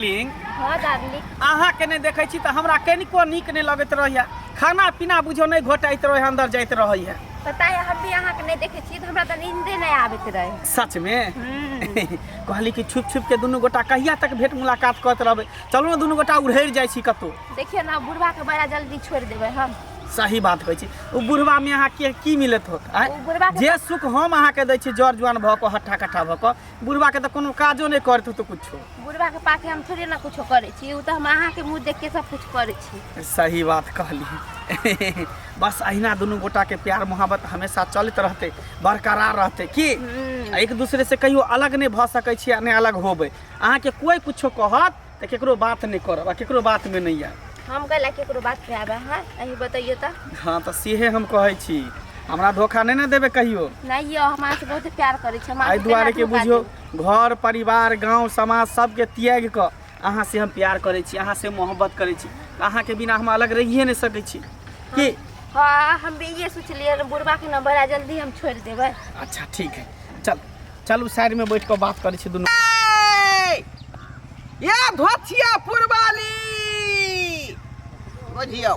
हँ डार्लिंग। अहाँके नहि देखै छी तऽ हमरा कनिको नीक नहि लगैत रहैए, खाना पीना बुझियौ नहि घोटाइत रहै, अन्दर जाइत रहैए। पता है, हम भी अहाँके नहि देखै छी तऽ हमरा तऽ नींदे नहि आबैत रहै। सचमे कहली कि छुप छुप के दुनू गोटा कहिया तक भेंट मुलाकात करैत रहबै, चलू ने दुनू गोटा उड़हरि जाइ छी कतहु। देखियौ ने, बुढ़बा के बड़ा जल्दी छोड़ि देबै हम। सही बात कहै छी। ओ बुढ़बामे अहाँके की मिलत होत? आँय? ओ बुढ़बा के जे सुख हम अहाँके दै छी जर जुआन भऽ कऽ हट्ठा कट्ठा भऽ कऽ, बुढ़बा के तऽ कोनो काजो नहि करत होतो कुछो। बुढ़बा के पाके हम थोड़े ना कुछो करै छी, ओ तऽ हम अहाँके मुँह देख के सब कुछ करै छी। सही बात कहली। बस अहिना दुनू गोटा के प्यार मोहब्बत हमेशा चलैत रहतै, बरकरार रहतै की एक दूसरे से कहियो अलग नहि भऽ सकै छी आ नहि अलग होबै। अहाँके कोइ कुछो कहत तऽ केकरो बात नहि करब आ केकरो बातमे नहि आयब। हम कैला केकरो बात पे आबै? हाँ, अहीं बतैयौ तऽ। हाँ, तऽ सेहे हम कहै छी, हमरा धोखा नहि ने देबै कहियो? नहि यौ, हम अहाँसँ बहुत प्यार करै छी। हम एहि अहाँके केना दुआरे कि धोखा बुझियौ देब? घर परिवार गाँव समाज सबके त्यागि कऽ अहाँ से हम प्यार करै छी, अहाँ से मोहब्बत करै छी, अहाँके बिना हम अलग रहिए नहि सकै छी की। हाँ, हम भी इहे सोचलियै, बुढ़बाके ने बड़ा जल्दी हम छोड़ि देबै। अच्छा ठीक है, चल चलू साइडमे बैठ कऽ बात करै छी दुनू। ये धोथिया पुरवाली, बुझियौ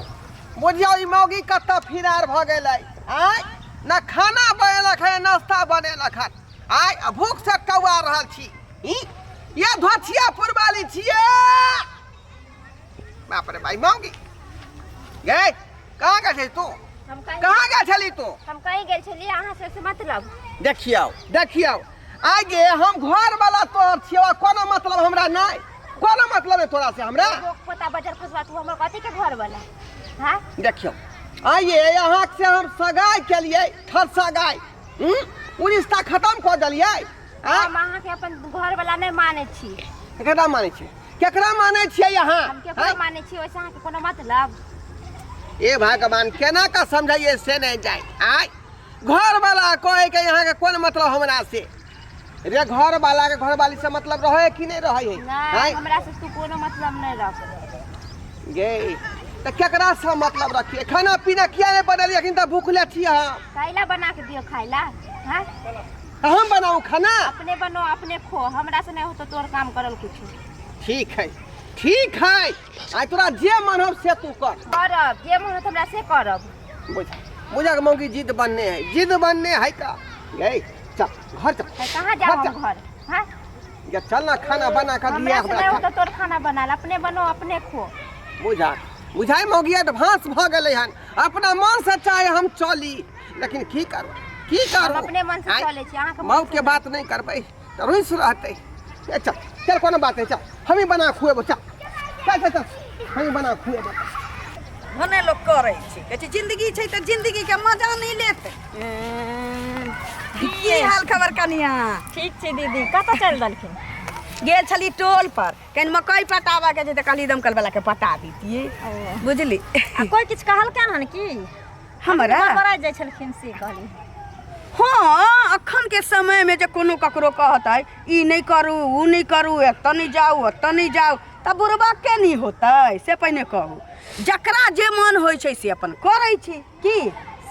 बुझियौ ई मौगी कतऽ फिरार भऽ गेलै। आँय, न खाना बनेलक है, नाश्ता बनेलक हन। आँय, आ भूख से कौआ रहल छी। ई ये धोथिया पुरवाली छियै। बाप रे भाई, मौगी गे कहाँ गेल छली तू? हम कहीं कहाँ गेल छली तू? हम कहीं गेल छलियै, अहाँ से मतलब? देखियौ देखियौ, आगे हम घर वाला तोहर छियौ आ कोनो मतलब हमरा नहि, कोनो मतलब नहि तोरा से हमरा। लोक पोता बजर फसवा, तू हमर कथी के घर वाला? हाँ। देखियौ, आइए अहाँ से हम सगाई केलियै, ठर सगाई, ओ रिश्ता खत्म कऽ देलियै। आँय? हम अहाँके अपन घर वाला नहि मानै छी। केकरा मानै छियै? केकरा मानै छियै अहाँ? हम केकरो आँय? मानै छी, ओहिसँ अहाँके कोनो मतलब? ए भगवान, केना कऽ समझाइए से नहि जाय। आय घर वाला कहे के यहाँ के कोन मतलब हमरा से? रे घर वाला के घर वाली से मतलब रहे कि नहीं रहे है? नहीं। आँय? हमरा से तू कोनो मतलब नहीं रख। गे तऽ केकरा से मतलब रखिए? खाना पीना किया नहीं बनेलियै? अखन तऽ भूखले छी हम। कैला बना के दियो खाइला? हाँ। हम बनाऊ खाना? अपने बनो, अपने खो, हमरा से नहीं होतो तोर काम करल कुछ। ठीक है ठीक है, आइ तोरा जे मन हो से तू कर। करब, जे मन होत हमरा से करब। बुझ बुझा के मौगी जिद बनने है, जिद बनने है का। गे चल घर चल। है, कहाँ जाओ घर हम चल। घर? हाँ। गे चल ना, खाना बना कर हमरा दिया से नहीं होतो तोर खाना बनाल, अपने बनो अपने खो। बुझा बुझाइ मौगी एडवांस भऽ गेलै हन, अपना मन से चाहे हम चली, लेकिन की करू की करू? हम अपने मन से आँय? चलै छी, अहाँके मन मौग से के बात नहीं करबै तऽ रुसि रहतै। ए चल चल, कोनो बात नहीं, चल हमही बना खुएबो, चल चल चल चल हमही बना खुएबो। भने लोक करै छै, कहै छै जिंदगी छै तऽ जिंदगी के मजा नहि लेतै। की हाल खबर कनिया? ठीक छै दीदी। कतऽ चलि देलखिन? गेल छली टोल पर, कनि मकई पटाबऽ के छै तऽ कहली दमकल वाला के पटा दितियै, बुझली। आ कोइ किछु कहलकनि हन की हमरा? बड़बड़ाइत जाइ छलखिन से कहली। हँ, अखन के समय में जे कोनो ककरो कहतै ई नहि करू ओ नहि करू, एतऽ नहि जाउ ओतऽ नहि जाउ, तऽ बुढ़बा के नहि होतै से पहिने कहू। जकरा जे मन होइ छै से अपन करै छै की।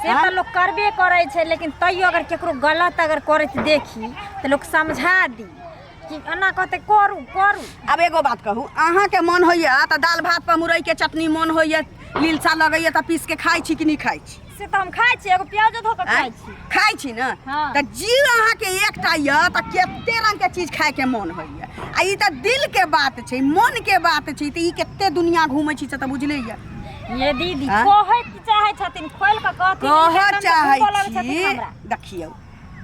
से तऽ लोक करबे करै छै, लेकिन तैयो अगर केकरो गलत अगर करैत देखी तऽ लोक समझा दी कि एना कहतै करू करू। आब एगो बात कहू, अहाँके मन होइए तऽ दालि भात पर मुरैके चटनी मन होइए, लीलसा लगैए तऽ पीस के खाइ छी कि नहि खाइ छी? से तऽ हम खाइ छी, एगो प्याजो धो कऽ खाइ छी। खाइ छी ने? हाँ। तऽ जीव अहाँके एकटा यऽ तऽ कते रंगके चीज खाइके मन होइए, आ ई तऽ दिलके बात छै, मनके बात छै, तऽ ई कते दुनिया घूमै छी से तऽ बुझले यऽ। ये दीदी। हाँ? कहै चाहै छथिन, खोलि कऽ कहथिन। कहऽ एकदम चाहै घूमऽ लगै छथिन छी हमरा। देखियौ,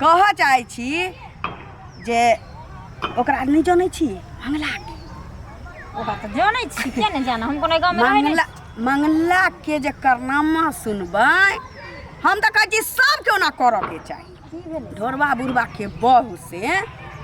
कहऽ चाहै छी जे ओकरा नहि जनै छी मंगलाके? ओकरा तऽ जनै छी, किया नहि जाना, हम कोनो गाँवमे रहै नहि। मंगला मंगलाके जे करनामा सुनबै, हम तऽ कहै छी सबके ओना करऽके चाही। की भेलै? ढोरबा बुढ़बाके बहू से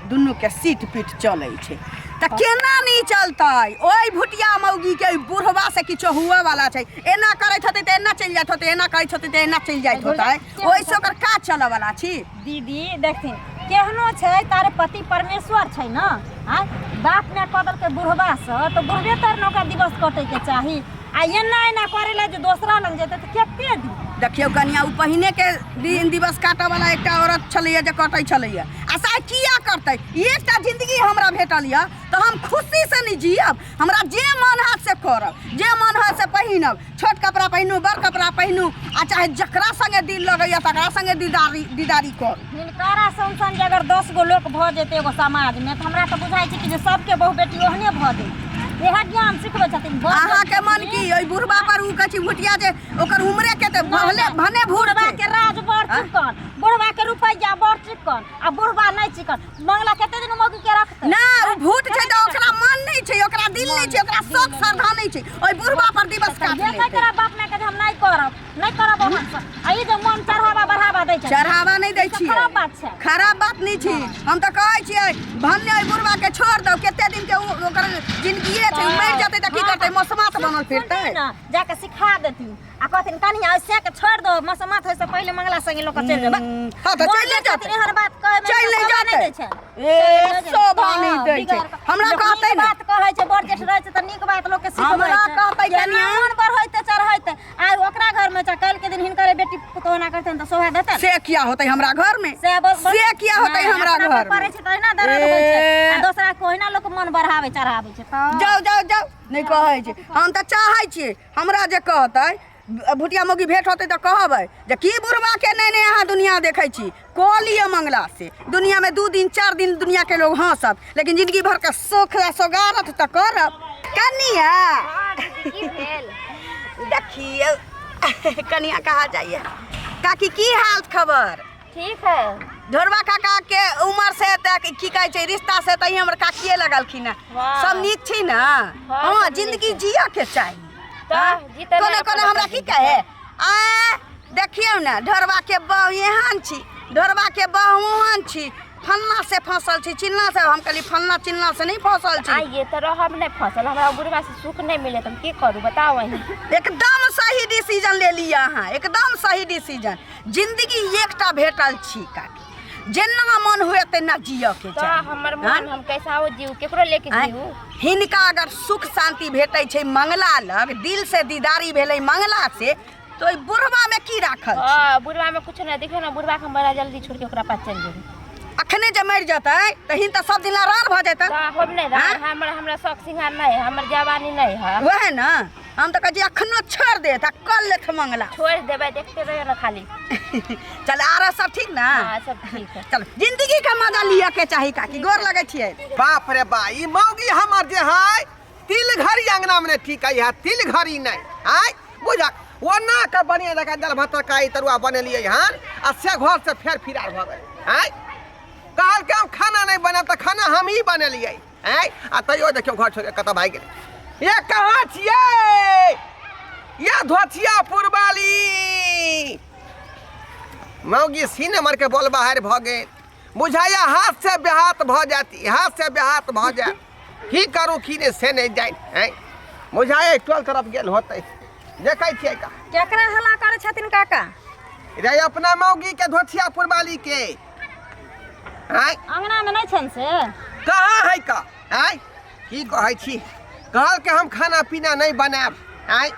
दुनूके सीट पीट चलै छै तऽ केना नहि चलतै? ओहि भुटिया मौगीके ओहि बुढ़बा से किछो हुअ वाला छै? एना करैत होतै तऽ एना चलि जाइत होतै, एना करैत होतै तऽ एना चलि जाइत होतै, ओहिसँ ओकर काज चलऽ वाला छी? दीदी देखथिन, केहनो छै तारे पति परमेश्वर छै ने। आँय, बाप माय कऽ देलकै बुढ़बासँ तऽ बुढ़बे तर ने ओकरा दिवस कटैके चाही। आ आ एना एना करै लए जे दोसरा लग जेतै तऽ कते दिन। देखियौ कनिया, ओ पहिने के दिन दिवस काटऽ वाला एकटा औरत छलैया जे कटै छलैया, आ साइ किया करतै? एकटा जिंदगी हमरा भेटल यऽ तऽ हम खुशी से नहि जियब? हमरा जे मन हैत से करब, जे मन हैत से पहिनब। छोट कपड़ा पहिनू, बड़ कपड़ा पहिनू, आ चाहे जकरा संगे दिल लगैया तकरा संगे दीदारी दीदारी करू। हिनकरा सन सन जे अगर 10 गो लोक भऽ जेतै एगो समाजमे, तऽ हमरा तऽ बुझाइ छै कि जे सबके बहु बेटी ओहने भऽ जेतै। इएह ज्ञान सिखबै छथिन बड़। अहाँके मन की ओहि बुढ़बा पर? ओ कहै छी भुटिया जे ओकर उम्रे के तऽ भले भने बूढ़ बुढ़वा छै। के राज बड़ चिक्कन, बुढ़वा के रुपैआ बड़ चिक्कन, आ बुढ़वा नहि चिक्कन। मंगला कते दिन मौगी के रखतै? ना, ओ भूत छै तऽ ओकरा मन नहि छै, ओकरा दिल नहि छै, ओकरा शौक श्रद्धा नहि छै। ओहि बुढ़बा पर दिवस काट जे लेतै। तोरा बाप माय के जे हम नहि करब, नहि करब ओहन से, आ ई जे मन चढ़ावा बढ़ावा दै छै। चढ़ावा नहि दै ई तऽ छियै। खराब बात छै। खराब बात नहि छी। हम तऽ कहै छियै, भन्ने ओहि बुढ़बा के छोड़ दौ। कते दिन के ओकर जिंदगिए छै? ओ मरि जेतै तऽ की करतै? मसमात बनल फिरतै। सुनती ने, जाके सिखा देथिन आ कहथिन, कनिया ऐसे के छोड़ दो, मसमात होय से पहिले मंगला संगे लोक चलि जेबै। हाँ, तऽ चलि जेतै। एहन बात कहै मे चलि नहि शोभा जेतै। नहि दै छै। ए, शोभा नहि दै छै। हमरा कहतै ने ने। बात कहै छै, बड़ जेठ रहै छै तऽ नीक बात लोक के सिखबै हमरा छै। कहतै जेना कनिया। मन बढ़ैते चढ़ैते आइ ओकरा घर में छै, काल्हि के दिन हिनकरे बेटी पुतोह ना करतै तऽ शोभा देतै? से किया होतै हमरा घर में? से बस से किया होतै नहि, हमरा अपना पर घर में? पड़ै छै तऽ अहिना दर्द होइ छै। ए। आ दोसरा के ओहिना लोक मन बढ़ाबै चढ़ाबै छै तऽ जाउ जाउ जाउ, नहि कहै छै। हम तऽ चाहै छियै, हमरा जे कहतै भुटिया मौगी भेंट होतै तऽ कहबै जे की बुढ़बाके नहि नहि अहाँ दुनिया देखै छी, कऽ लिअ मंगला से। दुनियामे 2 दिन 4 दिन दुनियाके लोग हँसत, लेकिन जिंदगी भरके सुख आ सोगारत तऽ करब। कनिया। हाँ दीदी, की भेल? देखियौ कनिया, कहा जाइए? काकी, की हाल खबर? ठीक है। ढोरबा काका के उमर से तऽ की कहै छै, रिश्ता से तऽ हमर काकिए लगलखिन हँ। वाह। सब नीक छी ने? हँ, सब नीक जिंदगी छै। जियऽ के चाही। तऽ हाँ? जीतल कोनो अपन कोनो हमरा अपन की कहे आ, देखियौ ने, ढोरबा के बहु एहन छी, ढोरबा के बहु ओहन छी, फल्लाँ से फंसल छी, चिल्लाँ से। हम कहली, फल्लाँ चिल्लाँ से नहीं फंसल छी। आइए तऽ रहब नहि फसल। हमरा बुढ़वा से सुख नहि मिले तऽ हम की करू, बताउ अहीं। एकदम सही डिसीजन ले लिअ अहाँ, एकदम सही डिसीजन। जिंदगी एकटा भेटल छी काकी, जेना मन हुए तेना जियऽ के तऽ चाही। हमर हाँ? मन हम कैसा हो जीव, केकरो लेके आँय? जीव? हिनका अगर सुख शांति भेटै छै मंगला लग, दिल से दीदारी भेलै मंगला से, तो ओहि बुढ़वा में की राखल छै? हाँ, बुढ़वा में कुछ नहीं। देखियो ना, बुढ़वा के हम बड़ा जल्दी छोड़ के ओकरा पास चलि जेबै। अखने जे मरि जेतै तऽ हिन तऽ सब दिन ला रार भऽ जेतै। तऽ हम नहि रह आँय? हमर हमरा शौक सिंगार नहि है, हमर जवानी नहि है। वएह ने, हम तऽ कहै छी अखनो छोड़ देत आ कल लेत मंगला। छोड़ देबै, देखते रहियो ने खाली। चल, आर सब ठीक ना? हाँ, सब ठीक है। चल, जिंदगी के मजा लिअ के चाही। काकी, गोर लगै छियै। बाप रे बा, ई मौगी हमर जे है तिल घड़ी अंगना में ठीक है, तिल घड़ी नहीं आय बुझक। ओना के बढ़िया जकाँ दालि भात तरकारी तरुआ बनेलियै हन, आ से घर से फेर फिरार भऽ गेलै। आँय, कहलकै हम खाना नहि बनायब, तऽ खाना हम ही बनेलियै। आँय, आ तैयो देखियौ घर छोड़ि कऽ कतऽ भागि गेलै। ये कहाँ छियै ये धोथिया पुरबाली मौगी? सीने मार के बोल बाहर भऽ गेल। बुझाइया हाथ से बेहाथ भऽ जाती, हाथ से बेहाथ भऽ जायत। की करू की नहि से नहि जानि। आँय, बुझाइया टोल तरफ गेल होतै, देखै छियै का। केकरा हल्ला करै छथिन काका? रे, अपना मौगी के, धोथिया पुरबाली के। आँय? अंगना में नहीं छन से? कहाँ है का? आँय, की कहै छी, कहलकै हम खाना पीना नहि बनायब। आँय,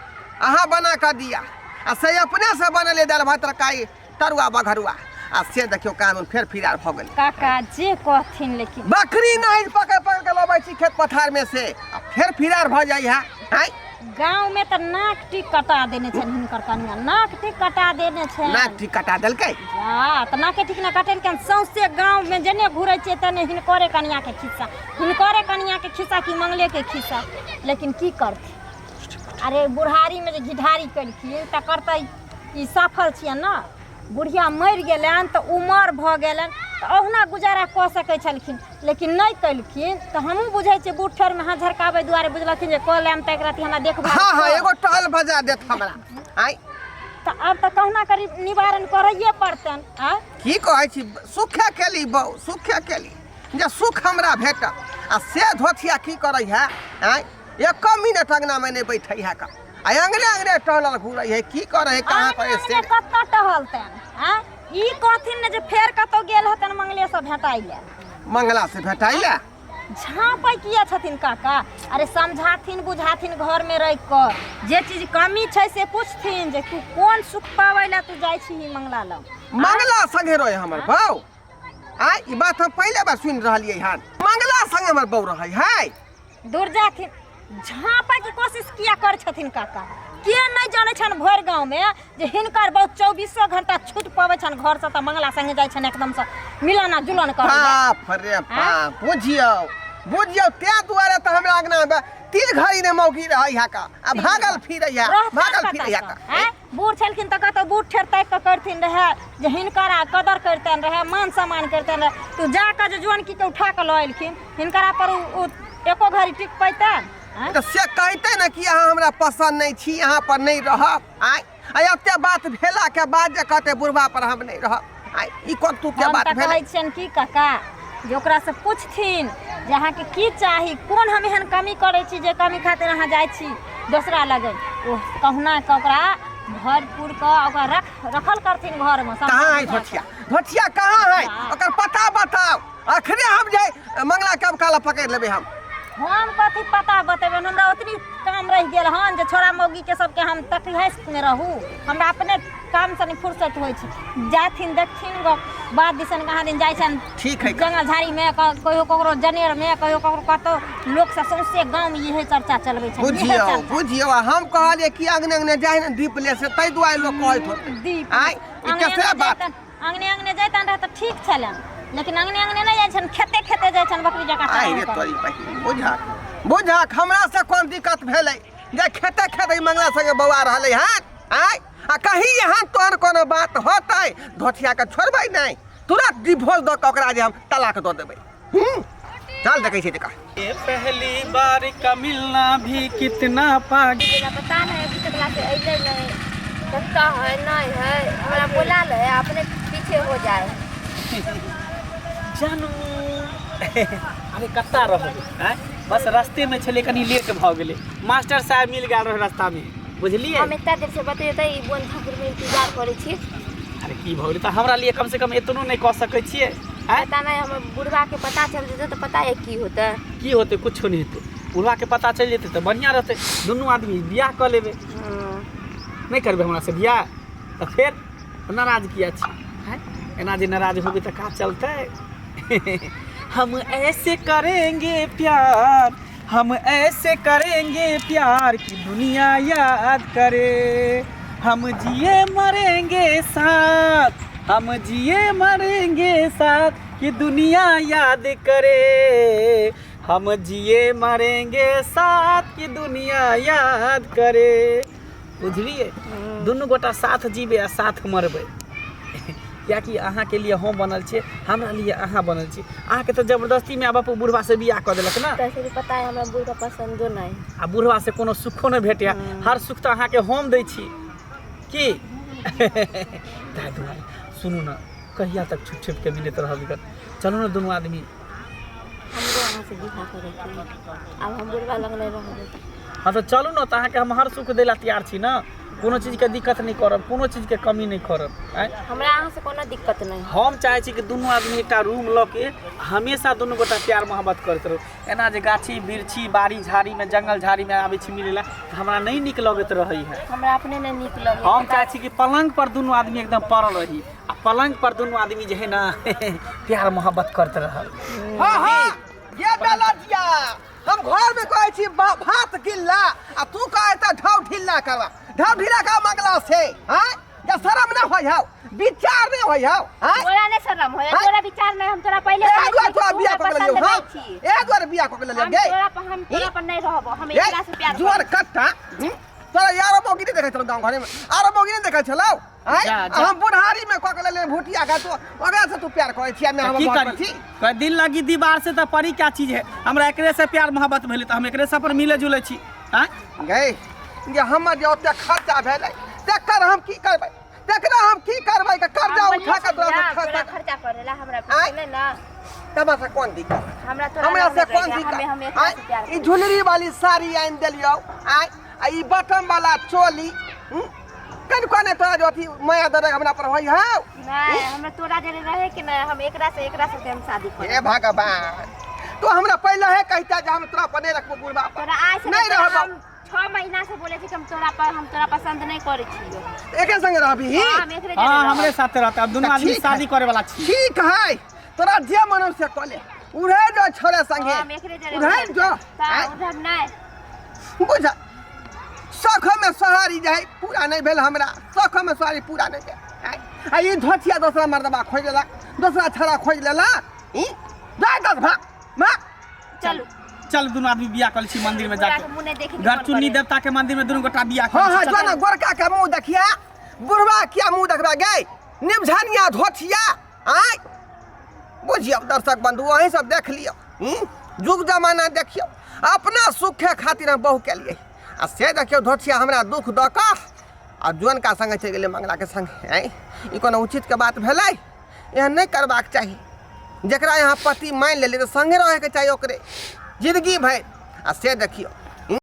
अहाँ बना कऽ दिया, आ से अपनेसँ बनेलै दालि भात तरकारी तरुआ बघरुआ, आ से देखियौ कानून फेर फिरार भऽ गेलै। काका, जे कहथिन लेकिन बकरी नहीं पकड़ पकड़ के लबै छी खेत पथार में से, आ फेर फिरार भऽ जाइ है। आँय? गाँव में तऽ नाक टिक कटा देने छनि हिनकर कनिया, नाक टिक कटा देने छनि। नाक ठीक कटा देलकै? जा तऽ नाके ठीक ना कटेलकनि। सौंसे गाँव में जेने घुरै छियै तने हिनकरे कनिया के खिस्सा, हिनकरे कनिया के खिस्सा कि मंगले के खिस्सा। लेकिन की करथिन? अरे, बुढ़ारी में जे घिढारी केलखिन तकर तऽ ई सफल छियनि ने। बुढ़िया मरि गेलनि तऽ उमर भऽ गेलनि, तऽ ओहुना गुजारा कऽ सकै छलखिन, लेकिन नहि केलखिन। तऽ हमहूँ बुझै छियै, बूढ़ ठेरमे हाथ झरकाबै दुआरे बुझलखिन जे कऽ लेम तऽ एक रत्ती हमरा देखभाल हाँ। करत। एगो टहल बजा देत हमरा। आँय? तऽ आब तऽ कहुना करी निवारण करैए पड़तनि। आँय? की कहै छी, सुखे केली बहू, सुखे केली जे सुख हमरा भेटल, आ से धोथिया की करै है? आँय, एको मिनट अंगनामे नहि बैठै है का, आ अंगने अंगने टहलल घूरै है। की करै है, कहाँ करै अंगने से? अंगने कतऽ टहलतनि? आँय, ई कहथिन ने जे फेर कतौ गेल हेतनि मंगले से भेटाइ लए। मंगला से भेटाइ लए? झाँपै किया छथिन काका? अरे समझाथिन बुझाथिन घरमे रहि कऽ जे चीज कमी छै से पूछथिन जे तू कोन सुख पाबै लए तू जाइ छी मंगला लग। मंगला संगे रहे हमर बौ आय, ई बात हम पहिले बार सुनि रहलियै हन। मंगला संगे हमर बौ रहै है। दूर जाथिन, झाँपैके कोशिश किया करै छथिन काका? के नहि जानै छनि भरि गाँवमे जे हिनकर बहुत चौबीसो घंटा छुटि पबै छनि घरसँ तऽ मंगला संगे जाइ छनि एकदमसँ मिलन आ जुलन करै लए। बाप रे बाप, बुझियौ बुझियौ, तें दुआरे तऽ हमरा अंगना तीन घड़ी ने मौगी रहै है का आ भागल फिरै है, रहतनि भागल कतऽ फिरै है सँ, का। आँय? बूढ़ छलखिन तऽ कतौ बूढ़ ठेर ताकि कऽ करथिन रहए जे हिनकर आ कदर करितनि रहए, मान सम्मान करितनि रहए। तू जा कऽ जे जुअनकीके उठा कऽ लऽ एलखिन, हिनकरा पर ओ एको घड़ी टिक पैतनि? आँय? तऽ से कहिते ने कि अहाँ हमरा पसन्द नहि छी, अहाँ पर नहि रहब। आँय, आ एते बात भेलाके बाद जे कहते बुढ़बा पर हम नहि रहब, आँय, ई कोन तू के हम बात तऽ भेलै? कहै छियनि की काका जे ओकरासँ पुछथिन जे अहाँके की चाही, कोन हम एहन कमी करै छी जे कमी खातिर अहाँ जाइ छी दोसरा लगन। ओ कहुना कऽ ओकरा भरि पुर कऽ ओकरा रख रखल करथिन घरमे। कहाँ है धोतिया? धोतिया कहाँ है? ओकर पता बताओ। अखने हम जे मंगला के काला पकड़ लेबै हम। हम कथी पता बतेबनि? हमरा ओतनी काम रहि गेल हन जे छोड़ा मौगी के सबके हम तकलीफ में रहू। हमरा अपने काम से नहीं फुर्सत होइ छै। जाथिन देखथिन गो बात दिसन कहाँ दिन जाइ छनि ठीक है जंगल झाड़ी में, कहियो ककरो जनेर में, कहियो ककरो कतौ। लोक सब सौंसे गाँव में इहे चर्चा चलबै छनि, इहे बुझियौ चर्चा। बुझियौ, आ हम कहलियै कि अंगने अंगने जाइ ने दीप ले से, ताहि दुआरे लोक कहैत होतै। दीप आँय, ई अंगने केसरा अंगने बात। जैतन, अंगने अंगने जैतन रह तऽ ठीक छलनि, लेकिन अंगने अंगने नहि जाइ छनि, खेते खेते जाइ छनि बकरी जकाँ आइ रे चराउ तोरी बहिन, बुझक बुझक, हमरा से कोन दिक्कत भेलै जे खेते खेते ई मंगला संगे बौआ रहलै हन? आँय, आ कहीं एहन तोहर कोनो बात होतै, धोतिया के छोड़बै नहि, तुरंत डिवोर्स दऽ कऽ ओकरा जे हम तलाक दऽ देबै। चल देखै छियै तका। ये पहली बार का मिलना भी कितना पाग हमरा पता नहीं अभी तक लाके अइले नहीं, कत्ता है नहीं है, हमरा बोला ले अपने पीछे हो जाए। जानू, अरे कत्ता रहबै? आँय, बस रास्ते में छलै, कनी लेट भऽ गेलै, मास्टर साहब मिल गेल रहै रास्ता में, बुझलियै? हम एतना देर से बतेतै ई बोन ठाकुर में इंतजार करै छी। अरे की भऽ गेलै तऽ हमरा लिए कम से कम एतनो नहि कऽ सकै छियै? आँय, पता नहीं, हमर बुढ़वा के पता चल जेतै तऽ पता है की होतै? की होतै? कुछो नहि हेतै। बुढ़वा के पता चलि जेतै तऽ बढ़िआँ रहतै, दुनू आदमी बियाह कऽ लेबै। नहि करबै हमरा से बियाह तऽ फेर नाराज किया छी? आँय, एना जे नाराज होबै तऽ काज चलतै? हम ऐसे करेंगे प्यार, हम ऐसे करेंगे प्यार कि दुनिया याद करे, हम जिए मरेंगे साथ, हम जिए मरेंगे साथ कि दुनिया याद करे, हम जिए मरेंगे साथ कि दुनिया याद करे। बुझलियै? दुनू गोटा साथ जीबै आ साथ मरबै, किएकि अहाँके लिए हम बनल छियै, हमरा लिए अहाँ बनल छी। अहाँके तऽ जबरदस्ती माय बाप बुढ़वा से बियाह कऽ देलक ने। तैसे भी पता है हमरा बुढ़वा पसंदो नहीं। आ बुढ़वा से कोनो सुखो नहि भेटैए, हर सुख तऽ अहाँके हम दै छी की। ताहि दुआरे सुनू ने, कहिया तक छुप छुप के मिलैत रहब? गऽ चलू ने दुनू आदमी। हमरो अहाँ से बियाह करैके है, आब हम बुढ़वा लग नहीं रहबै। हँ तऽ चलू ने, तऽ अहाँके हम हर सुख दै लए तैयार छी ने, कोनो चीजके दिक्कत नहि करब, कोनो चीजके कमी नहि करब। आँय, हमरा अहाँ से कोनो दिक्कत नहीं। हम चाहै छी कि दुनू आदमी एकटा रूम लऽ के हमेशा दुनू गोटा प्यार मोहब्बत करैत रहू। एना जे गाछी बिरछी बाड़ी झाड़ीमे जंगल झाड़ीमे आबै छी मिलै लए तऽ हमरा नहि नीक लगैत रहै है। हमरा अपने नहीं नीक लगे। हम चाहै छी कि पलङ्ग पर दुनू आदमी एकदम पड़ल रही आ पलङ्ग पर दुनू आदमी जे है ने प्यार मोहब्बत करैत रहल। हाँ हाँ, ये बेलजिया, हम घर में कहै छी भात गिल्ला आ तू कहै त ढाव ढिल्ला करवा, ढाव ढिल्ला का मंगला से। हाँ, या शरम न होय हौ, विचार नहीं होय हौ? हाँ, तोरा नहीं शरम होय? हाँ? तोरा विचार नहीं? हम तोरा पहले ए कहै दुआरे छियै कि तोरा तू बियाह हमरा कऽ के लेलियौ। पसंद हाँ, नहीं छी। ए दुआरे बियाह कऽ के लेलियौ हम गे। तोरा पर, हम तोरा पर नहीं रहबो, हम ए, एकरा से प्यार जुआर करब। कट्टा, तोरा यारो मौगी नहीं देखै छलौ गाँव घरे में? आरो मौगी नहीं देखै छलौ? आँय? जा, जा। हम बुढ़ारी में कऽ के लेलियै भुटिया के, तू ओकरा से तू प्यार करै छियै? हम की घर पर करी छी। कह दिल लगी दीवार से तऽ परी क्या चीज है, हमरा एकरे से प्यार मोहब्बत भेलै तऽ हम एकरे से पर मिले जुले छी। आँय गै, जे हमर जे ओते खर्चा भेलै तकर हम की करबै? तकरा हम की करबै? के कर्जा हम उठा के तोरा से तोरा खर्चा खर्चा करेला हमरा आँय? नहीं ना। तबा से कोन दिक्कत? हमरा तोरा हमरा से लग कोन रहै, हमे हम दिक्कत? एकरा आँय, से प्यार ई झुलरी वाली साड़ी आनि देलियौ, आँय, आ ई बटन वाला चोली, कनिको नहि तोरा जो अथी माया दरग हमरा पर होइ हौ? नहीं, हमरा तोरा जरे रहे कि नहीं, हम एकरा से हम शादी करब। हे भगवान, तू हमरा पहिले हे कहिता जे हम तोरा पर नहि रखबो बुढ़बा पर। तोरा आइ से नहि तोरा रहबो। हम 6 महीना से बोले छी कि हम तोरा पसंद नहीं करे छियो। एके संगे रहबी? हाँ, हम एकरे जरे हाँ, रहब। हमरे साथे रहते। अब दुनू तऽ आदमी ठीक शादी है। करे वाला छी। ठीक है, तोरा जे मन से कऽ ले। उड़े जो छोड़े संगे। हाँ, हम एकरे जरे उड़े उड़ब। जो। तऽ आँय, उड़ब नहि। बुझ, शौख में सोहारी जे है पूरा नहीं भेल। हमरा शौख में सोहारी पूरा नहीं भेल। आँय, आ ई धोतिया दोसरा मर्दबा खोज लेलक, दोसरा छड़ा खोज लेलक। ई जाय दस भाग भाग। चलू। चल, दुनू आदमी बियाह कर छी मंदिर में बुढ़ा जाके। के मुँह नहि देखे के घर मन चुन्नी करे। देवता के मंदिर में दुनू गोटा बियाह कर हाँ। छी। हाँ। चल। जो ना, गोरका के मुंह देखिया, बुढ़वा किया मुंह देखबा गए निमझनिया धोतिया। आय, बुझियौ दर्शक बंधु, अहीं सब देख लियौ। जुग जमाना देखियौ। अपना सुखे खातिर हम बहु केलियै आ से देखियौ, धोतिया हमरा दुख दऽ कऽ आ जुअनका संगे चलि गेलै, मंगलाके संगे। आँय, ई कोनो उचितके बात भेलै? एहन नहि करबाक चाही। जकरा यहाँ पति मानि लेलियै तऽ संगे रहैके चाही ओकरे जिंदगी भरि। आ से देखियौ।